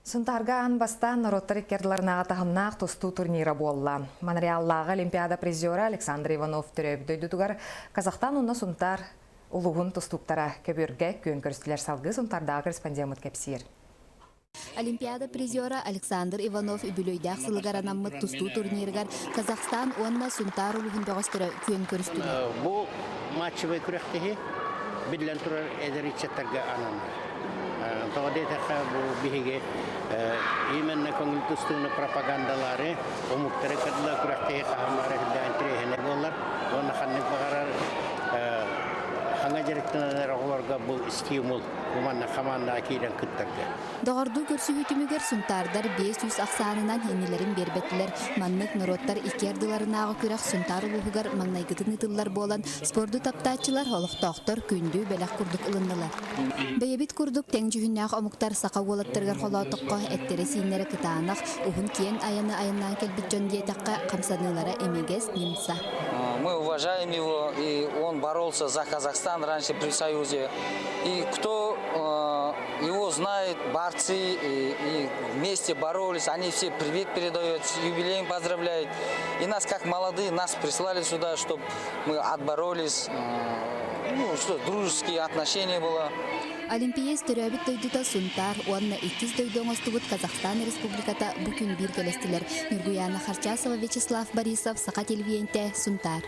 Сунтаарга аан бастаан норуоттар икки таһымнаах тустуу турнира буолла. Монреаллааҕы Олимпиада призера Александр Иванов төрөөбүт дойдутугар Казахстан уонна Сунтаар улууһун тустууктара көбүөргэ күөн көрүстүлэр салгыы Сунтаардааҕы корреспондеммыт кэпсиир. Олимпиада призера Александр Иванов үбүлүөйдээх сылыгар анаммыт тустуу турнирыгар Казахстан уонна Сунтаар улууһун бөҕөстөрө күөн көрүстүлэр. Бу матчевай күрэхтэһии биллэн турар эдэр ыччаттарга ананар. Тоҕо диэтэххэ, бу биһиги именно көҥүл тустууну пропагандалаары омуктары кытта күрэхтэһии хаһан баҕарар үрдээн интэриэһинэй буолар уонна ханнык баҕарар хаҥа дьарыктанар оҕолорго бу стимул бу манна хамаандаҕа киирэн кыттарга. Доҕордуу көрсүһүү түмүгэр сунтаардар 500 ахсаанынан иннилэрин биэрбэтилэр. Маннык норуоттар икки ардыларынааҕы күрэх Сунтаар улууһугар маҥнайгытын ыытыллар буолан, спорду таптааччылар, олохтоохтор күндү бэлэх курдук ылыннылар. Бэйэбит курдук тэҥ дьүһүннээх омуктар саха уолаттарыгар холоотоххо, эттэрэ-сииннэрэ кытаанах, уһун-киэҥ айаны айаннаан кэлбит дьон диэтэххэ, хамсаныылара имигэс, ньымса. Мы уважаем его, и он боролся за Казахстан раньше при Союзе. И кто его знает, борцы, и вместе боролись, они все привет передают, с юбилеем поздравляют. И нас, как молодые, нас прислали сюда, чтобы мы отборолись, ну, что дружеские отношения было. Олимпиец төрөөбүт дойдута Сунтаар уонна иккис дойду оҥостубут Казахстан Республиката бу күн биир кэлэстилэр. Ньургуяна Харчасова, Вячеслав Борисов, Саха телевидениетэ, Сунтаар.